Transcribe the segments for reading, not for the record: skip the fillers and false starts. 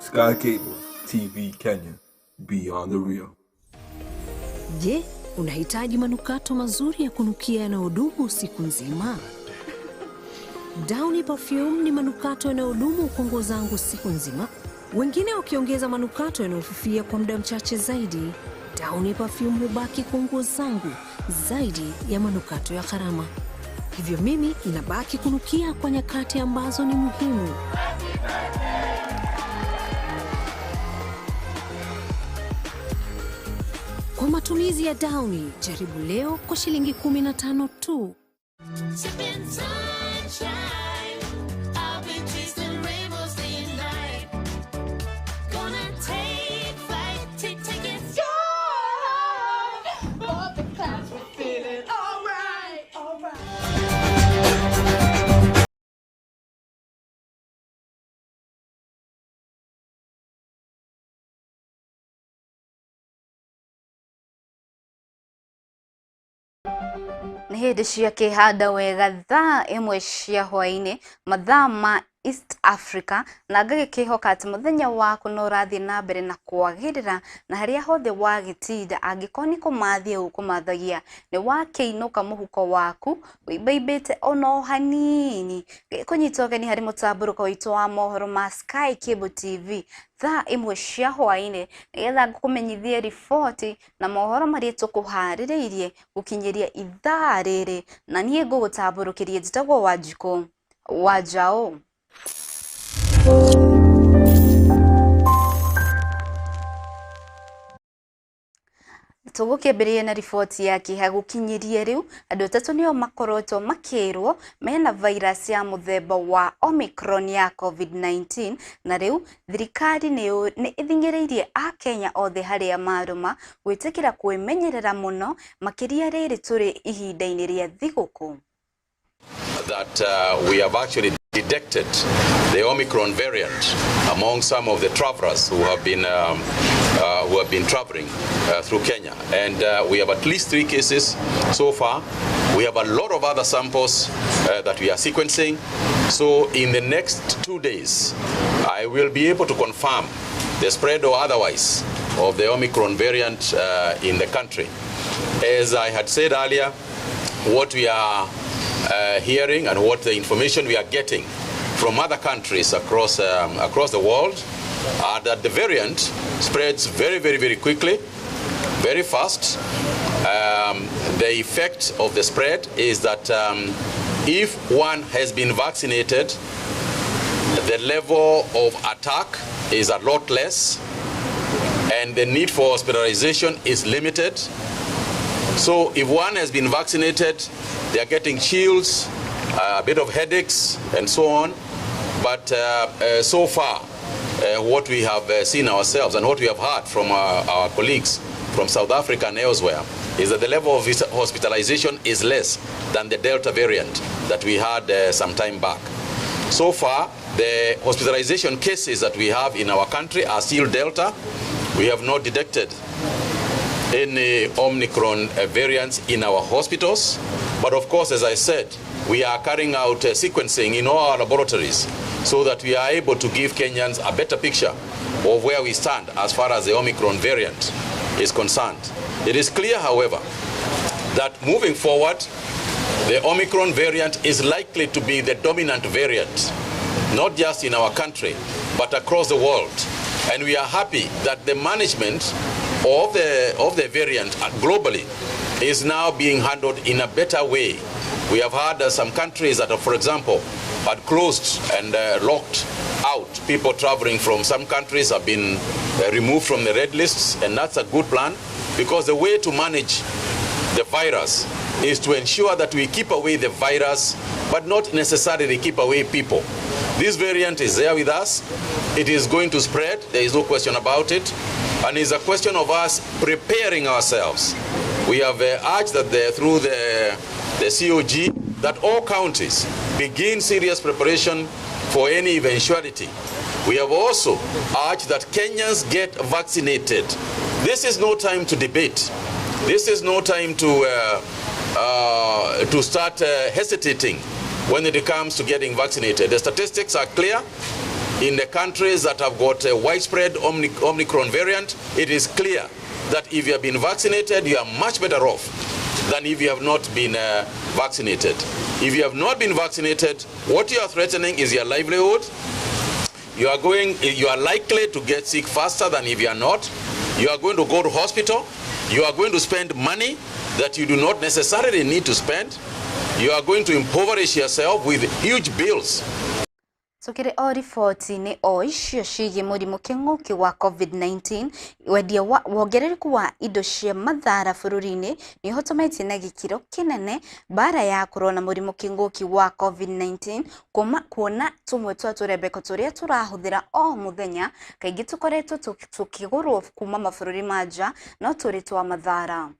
Sky Cable TV Kenya, beyond the real. Je, unahitaji manukato mazuri ya kunukia yanayodumu siku nzima? Downy Perfume ni manukato yanayodumu kwa nguo zangu siku nzima, wengine wakiongeza manukato yanayofifia kwa muda mchache zaidi. Downy Perfume hubaki kwa nguo zangu zaidi ya manukato ya gharama. Hivyo mimi inabaki kunukia kwa nyakati ambazo ni muhimu. Kwa matumizi ya Downy, jaribu leo kwa shilingi 15 tu. Sipping sunshine. I'll be chasing rainbows day and night. Gonna take flight, take, take it your Above the clouds, we're feeling alright, alright. Nĩ hĩndĩ cia kĩhanda wega thaa 1 cia hwaĩ-inĩ mathaa ma East Africa, na ngagĩkĩhoka atĩ mũthenya waku no ũrathiĩ na mbere na kwagĩrĩra na harĩa hothe wagĩtinda, angĩkorwo nĩ kũmathia ũkũmathagia nĩ wakĩinũka mũhuko waku wĩimbaimbĩte ono hanini. Ngĩkũnyita ũgeni harĩ mũtambũrũko witũ wa mohoro ma Sky Cable TV thaa 1 cia hwaĩ-inĩ, nĩgetha ngũkũmenyithie riboti na mohoro marĩa tũkũharĩrĩirie gũkinyĩria ithaa rĩrĩ, na niĩ ngũgũtambũrũkĩria njĩtagwo Wanjikũ wa Njaũ. Tũgũkĩambĩrĩria na riboti ya kĩeha gũkinyĩria rĩu andũ atatũ nĩo makoretwo makĩrwo mena virus ya mũthemba wa Omicron ya COVID-19, na rĩu thirikari nĩ ĩthing'ĩrĩirie akenya othe harĩa marũma gwĩtĩkĩra kwĩmenyerera mũno makĩria rĩrĩ tũrĩ ihinda-inĩ rĩa thigũkũ. That we have actually detected the Omicron variant among some of the travelers who have been traveling through Kenya, and we have at least 3 cases so far. We have a lot of other samples that we are sequencing. So in the next 2 days, I will be able to confirm the spread or otherwise of the Omicron variant in the country. As I had said earlier, what we are hearing and what the information we are getting from other countries across the world are that the variant spreads very, very, very quickly, very fast. The effect of the spread is that if one has been vaccinated, the level of attack is a lot less and the need for hospitalization is limited. So if one has been vaccinated, they are getting chills, a bit of headaches, and so on. But so far, what we have seen ourselves and what we have heard from our colleagues from South Africa and elsewhere is that the level of hospitalization is less than the Delta variant that we had some time back. So far, the hospitalization cases that we have in our country are still Delta. We have not detected any Omicron variants in our hospitals. But of course, as I said, we are carrying out sequencing in all our laboratories so that we are able to give Kenyans a better picture of where we stand as far as the Omicron variant is concerned. It is clear, however, that moving forward, the Omicron variant is likely to be the dominant variant, not just in our country, but across the world. And we are happy that the management of the variant globally is now being handled in a better way. We have had some countries that, for example, had closed and locked out people traveling from some countries have been removed from the red lists, and that's a good plan, because the way to manage the virus is to ensure that we keep away the virus, but not necessarily keep away people. This variant is there with us. It is going to spread. There is no question about it. And it's a question of us preparing ourselves. We have urged that through the COG that all counties begin serious preparation for any eventuality We have also urged that Kenyans get vaccinated. This is no time to debate. This is no time to start hesitating when it comes to getting vaccinated. The statistics are clear. In the countries that have got a widespread Omicron variant, it is clear that if you have been vaccinated, you are much better off than if you have not been vaccinated. If you have not been vaccinated, what you are threatening is your livelihood. You are likely to get sick faster than if you are not. You are going to go to hospital. You are going to spend money that you do not necessarily need to spend. You are going to impoverish yourself with huge bills. Tukire o riboti-inĩ o icio ciĩgiĩ mũrimũ kĩng'ũki wa COVID-19, wendia wa wongerereku wa indo cia mathara bũrũri-inĩ nĩ ũhotometie na gĩkĩro kĩnene mbara ya kũrũa na mũrimũ kĩng'ũki wa COVID-19, kuona tũmwe twa tũrembeko tũrĩa tũrahũthĩra o mũthenya kaingĩ tũkoretwo tũkĩgũrwo kuma mabũrũri ma nja no tũrĩ twa mathara.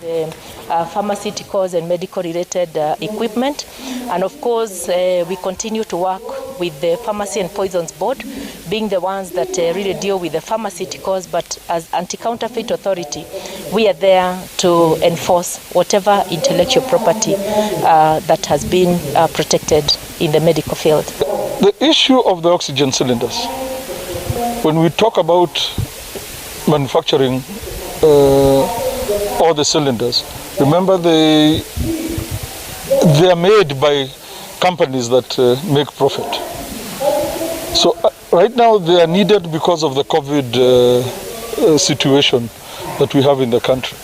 The pharmaceuticals and medical related equipment, and of course we continue to work with the Pharmacy and Poisons Board, being the ones that really deal with the pharmaceuticals, but as Anti-Counterfeit Authority we are there to enforce whatever intellectual property that has been protected in the medical field. The issue of the oxygen cylinders, when we talk about manufacturing all the cylinders, remember they are made by companies that make profit. So right now they are needed because of the COVID situation that we have in the country.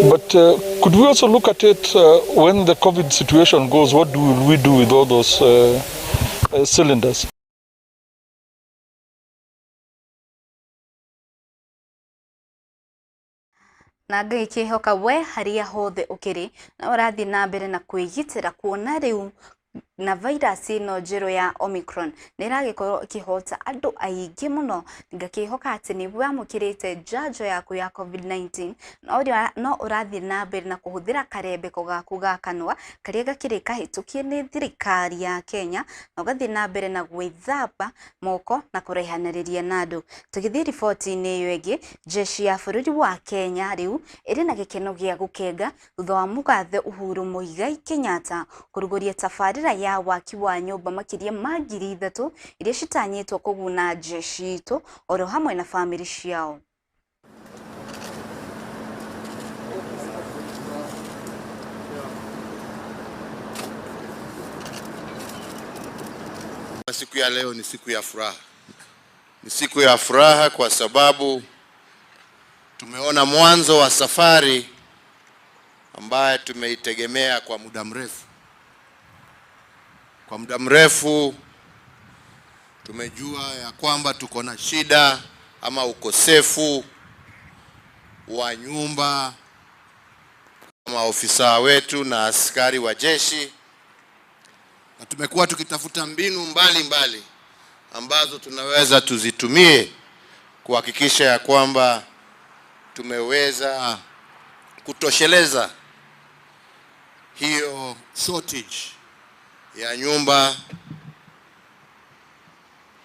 But could we also look at it when the COVID situation goes, what do we do with all those cylinders? Na ngĩkĩhoka we haria hothe ũkĩrĩ na ũrathiĩ na mbere na kwĩgitĩra kuona rĩu na virus ĩno njerũ ya Omicron nĩ ĩragĩkorwo ĩkĩhota andũ aingĩ mũno. Ngakĩhoka atĩ nĩ wamũkĩrĩte njanjo yaku ya COVID-19 no ũrathiĩ na mbere na kũhũthĩra karembeko gaku ga kanua karĩa gakĩrĩ kahĩtũkie nĩ thirikari ya Kenya, na ũgathiĩ na mbere na gwĩthamba moko na kũraihanĩrĩria na andũ. Tũgĩthiĩ riboti-inĩ ĩyo ĩngĩ, jeshi ya bũrũri wa Kenya rĩu ĩrĩ na gĩkeno gĩa gũkenga thutha wa mũgathe Uhuru Muigai Kenyatta kũrugũria tabarĩra ya waki wa nyũmba makĩria ma 3,000 iria citanyĩtwo kũguna jeshi itũ oro hamwe na famĩlĩ ciao. Siku ya leo ni siku ya furaha. Ni siku ya furaha kwa sababu tumeona mwanzo wa safari ambaye tumeitegemea kwa muda mrefu. Kwa muda mrefu tumejua ya kwamba tuko na shida ama ukosefu wa nyumba kama maofisa wetu na askari wa jeshi, na tumekuwa tukitafuta mbinu mbali mbali ambazo tunaweza tuzitumie kuhakikisha ya kwamba tumeweza kutosheleza hiyo shortage ya nyumba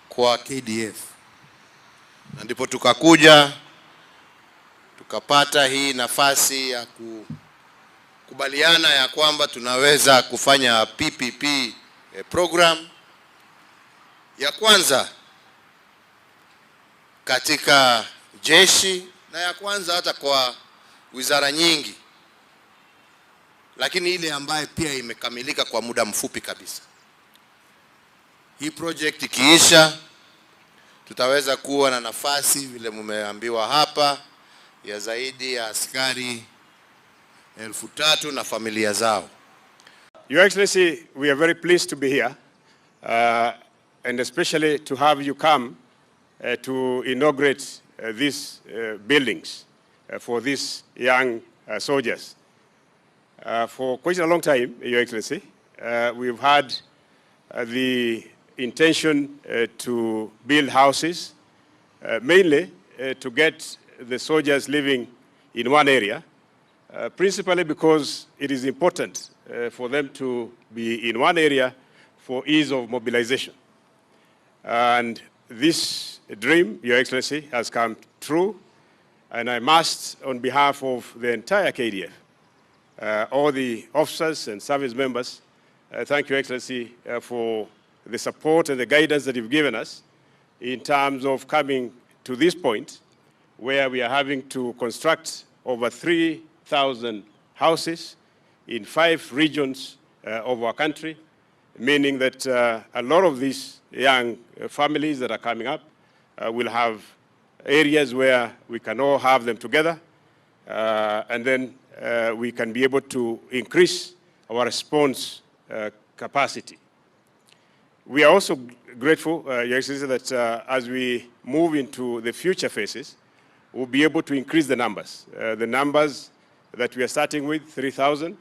kwa KDF. Na ndipo tukakuja tukapata hii nafasi ya kukubaliana ya kwamba tunaweza kufanya PPP program ya kwanza katika jeshi na ya kwanza hata kwa wizara nyingi, lakini ile ambaye pia imekamilika kwa muda mfupi kabisa. Hii project ikiisha, tutaweza kuwa na nafasi vile mmeambiwa hapa ya zaidi ya askari 3,000 na familia zao. Your Excellency, we are very pleased to be here and especially to have you come to inaugurate these buildings for these young soldiers. For quite a long time, Your Excellency, we've had the intention to build houses, mainly to get the soldiers living in one area, principally because it is important for them to be in one area for ease of mobilization. And this dream, Your Excellency, has come true, and I must, on behalf of the entire KDF, all the officers and service members, thank Your Excellency for the support and the guidance that you've given us in terms of coming to this point where we are having to construct over 3,000 houses in 5 regions of our country, meaning that a lot of these young families that are coming up will have areas where we can all have them together, and then we can be able to increase our response capacity. We are also grateful, Your Excellency, that as we move into the future phases, we'll be able to increase the numbers. The numbers that we are starting with, 3,000,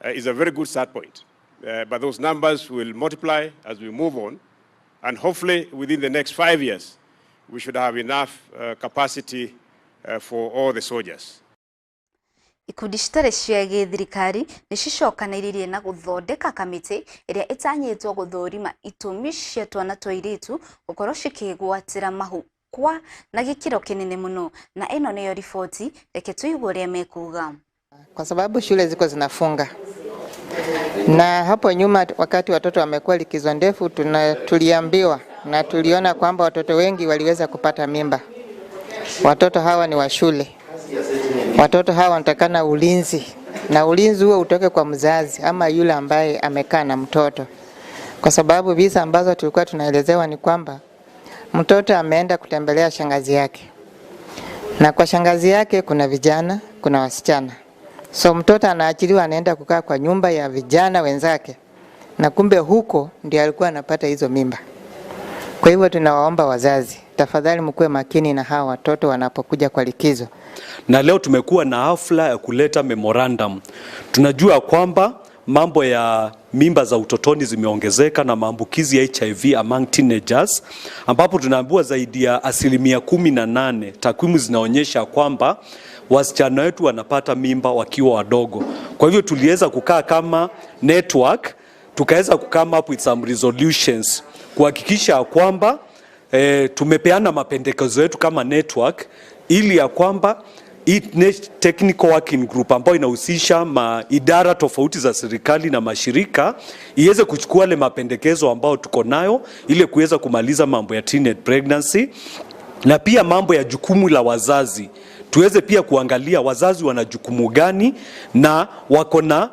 is a very good start point. But those numbers will multiply as we move on, and hopefully within the next 5 years, we should have enough capacity for all the soldiers. Ikundi citarĩ cia gĩthirikari nĩ cicokanĩrĩirie na gũthondeka kamĩtĩ ĩrĩa ĩtanyĩtwo gũthũrima itũmi cia twana twa airĩtu gũkorwo cikĩgwatĩra mahu kwa na gĩkĩro kĩnene mũno. Na ĩno nĩyo riboti, reke tũigue ũrĩa mekuga. Kwa sababu shule ziko zinafunga, na hapo nyuma wakati watoto wamekuwa likizo ndefu, tuliambiwa na tuliona kwamba watoto wengi waliweza kupata mimba. Watoto hawa ni wa shule. Watoto hawa wanatakana ulinzi, na ulinzi huo utoke kwa mzazi ama yule ambaye amekaa na mtoto. Kwa sababu visa ambazo tulikuwa tunaelezewa ni kwamba mtoto ameenda kutembelea shangazi yake, na kwa shangazi yake kuna vijana, kuna wasichana. So mtoto anaachiliwa anaenda kukaa kwa nyumba ya vijana wenzake, na kumbe huko ndiye alikuwa anapata hizo mimba. Kwa hivyo tunawaomba wazazi, tafadhali mkuwe makini na hawa watoto wanapokuja kwa likizo. Na leo tumekuwa na hafla ya kuleta memorandum. Tunajua kwamba mambo ya mimba za utotoni zimeongezeka na maambukizi ya HIV among teenagers, ambapo tunaambiwa zaidi ya 18%, takwimu zinaonyesha kwamba wasichana wetu wanapata mimba wakiwa wadogo. Kwa hivyo tuliweza kukaa kama network, tukaweza come up with some resolutions kuhakikisha kwamba tumepeana mapendekezo yetu kama network, ili ya kwamba technical working group ambayo inahusisha idara tofauti za serikali na mashirika iweze kuchukua yale mapendekezo ambayo tuko nayo ili kuweza kumaliza mambo ya teenage pregnancy, na pia mambo ya jukumu la wazazi. Tuweze pia kuangalia wazazi wana jukumu gani na wako na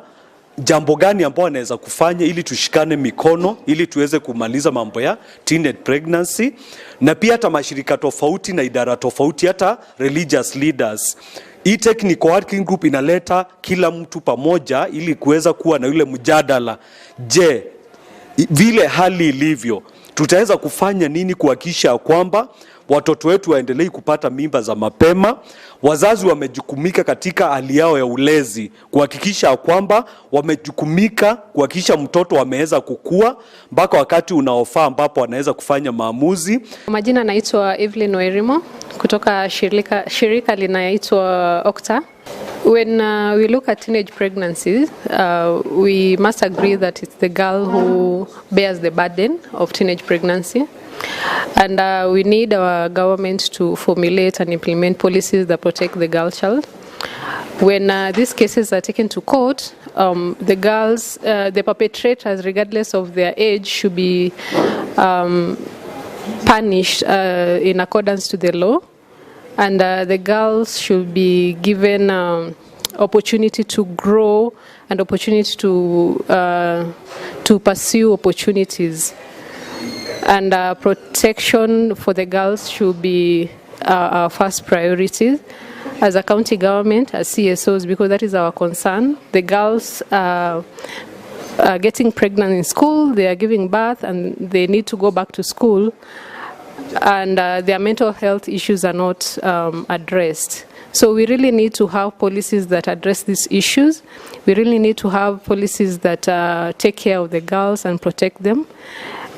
jambo gani ambao wanaweza kufanya ili tushikane mikono ili tuweze kumaliza mambo ya teenage pregnancy, na pia hata mashirika tofauti na idara tofauti, hata religious leaders. Hii technical working group inaleta kila mtu pamoja ili kuweza kuwa na yule mjadala. Je, vile hali ilivyo, tutaweza kufanya nini kuhakikisha kwamba watoto wetu waendelee kupata mimba za mapema? Wazazi wamejukumika katika hali yao ya ulezi kuhakikisha kwamba wamejukumika kuhakikisha mtoto ameweza kukua mpaka wakati unaofaa ambapo anaweza kufanya maamuzi. Majina naitwa Evelyn Wairimo kutoka shirika linaitwa Okta. When we look at teenage pregnancies, we must agree that it's the girl who bears the burden of teenage pregnancy. And we need our government to formulate and implement policies that protect the girl child. When these cases are taken to court, the girls, the perpetrators, regardless of their age, should be punished in accordance to the law. And the girls should be given opportunity to grow and opportunity to pursue opportunities. And protection for the girls should be our first priority as a county government, as CSOs, because that is our concern. The girls are getting pregnant in school, they are giving birth, and they need to go back to school, and their mental health issues are not addressed. So we really need to have policies that address these issues. We really need to have policies that take care of the girls and protect them.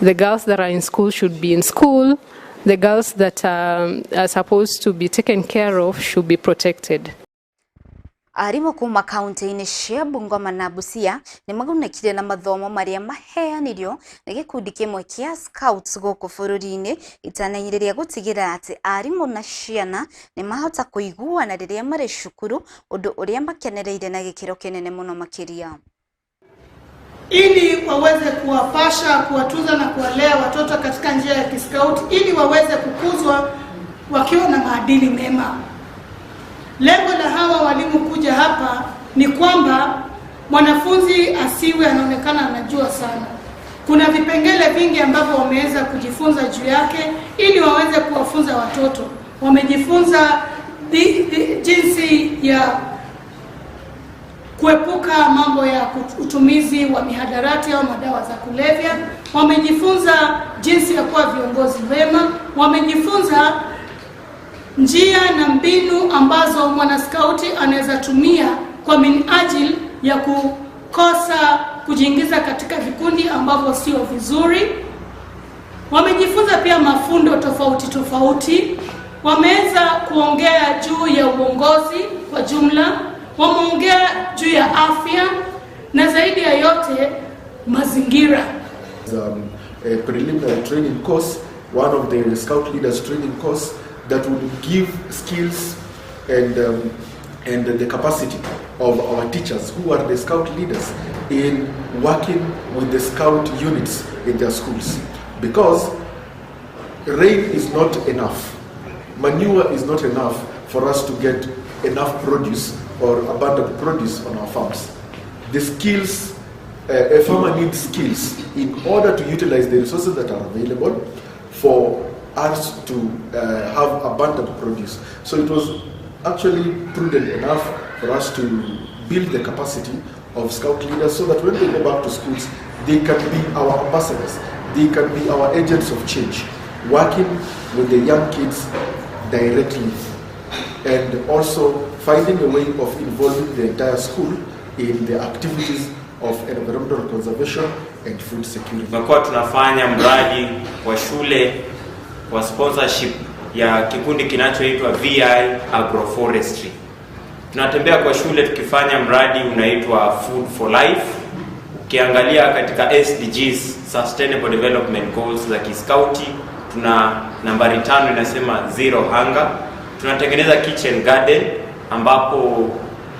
The girls that are in school should be in school. The girls that are supposed to be taken care of should be protected. Arimũ kuma kaunti-inĩ cia Bungoma na Busia nĩ magunĩkire na mathomo marĩa maheanirio nĩ gĩkundi kĩmwe kĩa Scouts gũkũ bũrũri-inĩ itana-inĩ rĩa gũtigĩrĩra atĩ arimũ na ciana nĩ mahota kũiguana rĩrĩa marĩ cukuru, ũndũ ũrĩa makenereire na gĩkĩro kĩnene mũno makĩria. Ili waweze kuwapasha, kuwatunza na kuwalea watoto katika njia ya kiskauti ili waweze kukuzwa wakiwa na maadili mema. Lengo la hawa walimu kuja hapa ni kwamba mwanafunzi asiwe anaonekana anajua sana. Kuna vipengele vingi ambavyo wameweza kujifunza juu yake ili waweze kuwafunza watoto. Wamejifunza jinsi ya kuepuka mambo ya utumizi wa mihadarati au madawa za kulevya. Wamejifunza jinsi ya kuwa viongozi wema. Wamejifunza njia na mbinu ambazo mwanaskauti anaweza tumia kwa minajili ya kukosa kujiingiza katika vikundi ambavyo sio vizuri. Wamejifunza pia mafundo tofauti tofauti. Wameweza kuongea juu ya uongozi kwa jumla, wameongea juu ya afya na zaidi ya yote mazingira. A preliminary training course, one of the scout leaders training course that would give skills and the capacity of our teachers who are the scout leaders in working with the scout units in their schools. Because rain is not enough, manure is not enough for us to get enough produce or abundant produce on our farms. The skills, a farmer needs skills in order to utilize the resources that are available for us to have abundant produce. So it was actually prudent enough for us to build the capacity of scout leaders so that when they go back to schools, they can be our ambassadors, they can be our agents of change, working with the young kids directly and also finding a way of involving the entire school in the activities of environmental conservation and food security. Tumekuwa tunafanya mradi wa shule wa sponsorship ya kikundi kinachoitwa VI Agroforestry. Tunatembea kwa shule tukifanya mradi unaitwa Food for Life. Ukiangalia katika SDGs, Sustainable Development Goals za kiskauti, tuna nambari 5 inasema zero hunger. Tunatengeneza kitchen garden ambapo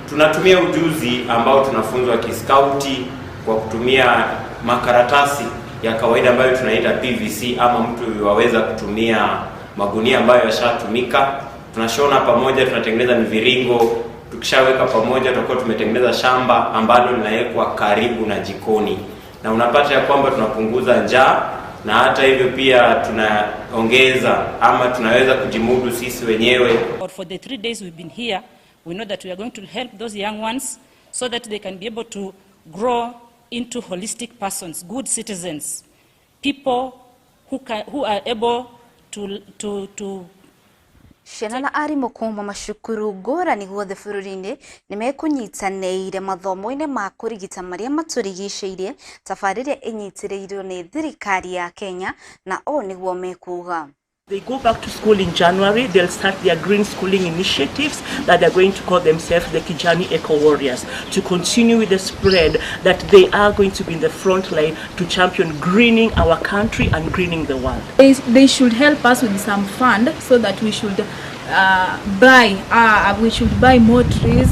tunatumia ujuzi ambao tunafunzwa kiskauti kwa kutumia makaratasi ya kawaida ambayo tunaita PVC, ama mtu waweza kutumia magunia ambayo yashatumika. Tunashona pamoja, tunatengeneza miviringo. Tukishaweka pamoja, tutakuwa tumetengeneza shamba ambalo linawekwa karibu na jikoni, na unapata ya kwamba tunapunguza njaa, na hata hivyo pia tunaongeza ama tunaweza kujimudu sisi wenyewe. Or for the 3 days we've been here, we know that we are going to help those young ones so that they can be able to grow into holistic persons, good citizens, people who are able to Ciana na arimũ kuma macukuru ngũrani guothe bũrũri-inĩ nĩmekũnyitanĩire mathomo-inĩ ma kũrigita marĩa matũrigicĩirie tabarĩra ĩnyitĩrĩirwo nĩ thirikari ya Kenya, na ũũ nĩguo mekuga. They go back to school in January, they'll start their green schooling initiatives that they're going to call themselves the Kijani Eco Warriors, to continue with the spread that they are going to be in the front line to champion greening our country and greening the world. They should help us with some fund so that we should buy more trees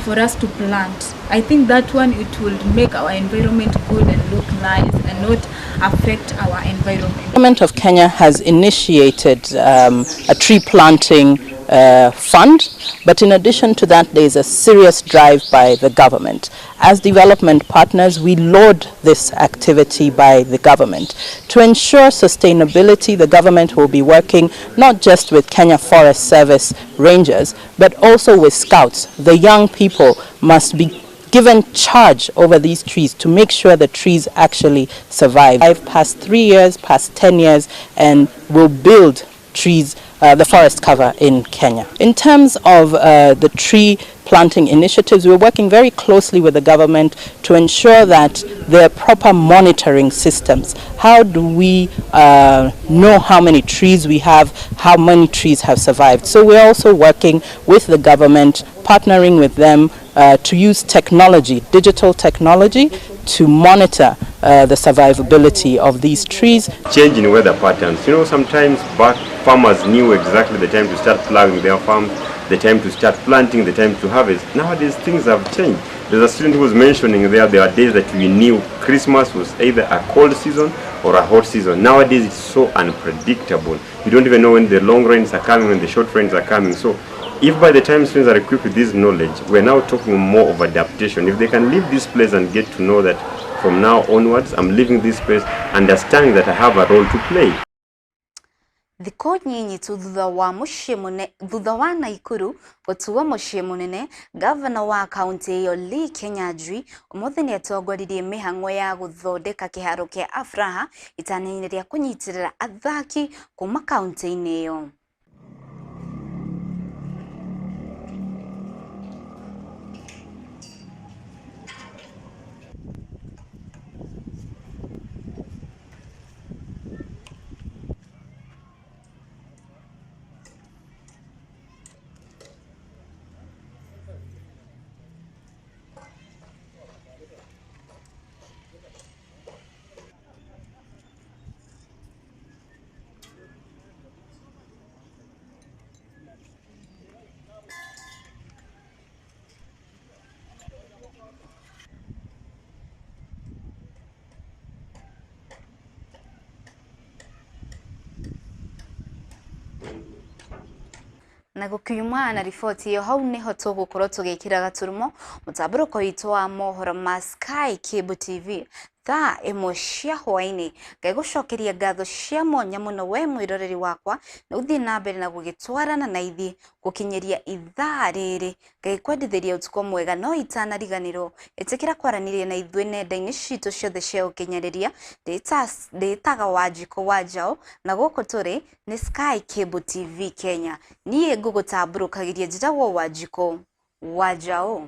for us to plant. I think that one, it will make our environment good and look nice and not affect our environment. The government of Kenya has initiated a tree planting fund, but in addition to that, there is a serious drive by the government. As development partners, we laud this activity by the government. To ensure sustainability, the government will be working not just with Kenya Forest Service rangers, but also with scouts. The young people must be given charge over these trees to make sure the trees actually survive. Past 3 years, past 10 years, and will build trees, the forest cover in Kenya. In terms of the tree planting initiatives, we're working very closely with the government to ensure that there are proper monitoring systems. How do we know how many trees we have, how many trees have survived? So we're also working with the government, partnering with them to use technology, digital technology, to monitor the survivability of these trees. Change in weather patterns. You know, sometimes back farmers knew exactly the time to start plowing their farms, the time to start planting, the time to harvest. Nowadays things have changed. There's a student who was mentioning there are days that we knew Christmas was either a cold season or a hot season. Nowadays it's so unpredictable. You don't even know when the long rains are coming, when the short rains are coming. So if by the time students are equipped with this knowledge, we're now talking more of adaptation. If they can leave this place and get to know that from now onwards, I'm leaving this place understanding that I have a role to play. Thikũ nyinyi tu thutha wa muciĩ mũnene thutha wa Naikuru gũtuo mũciĩ mũnene, gavana wa kaunti ĩyo Lee Kinyanjui ũmũthĩ nĩatongoririe mĩhang'o ya gũthondeka kĩharo kĩa Afraha itanya-inĩ rĩa kũnyitĩrĩra athaki kuma kaunti-inĩ ĩyo. Na gukiuma na riboti iyo hau niho tugukorwo tugikira gaturumo mutamburuko witu wa mohoro ma Sky Cable TV thaa ĩmwe cia hwaĩ-inĩ. Ngaigucokeria ngatho cia mwanya mũno we mwĩroreri wakwa na ũthiĩ na mbere na gũgĩtwarana na ithuĩ gũkinyĩria ithaa rĩrĩ. Ngaikwendithĩria ũtukũ mwega no itanariganĩrwo ĩtĩkĩra kwaranĩria na ithuĩ nenda-inĩ citũ ciothe cia ũkinyanĩria. Ndĩtaga Wanjikũ wa Njaũ na gũkũ tũrĩ nĩ Sky Cable TV Kenya. Niĩ ngũgũtambũrũkagĩria njĩtagwo Wanjikũ wa Njaũ.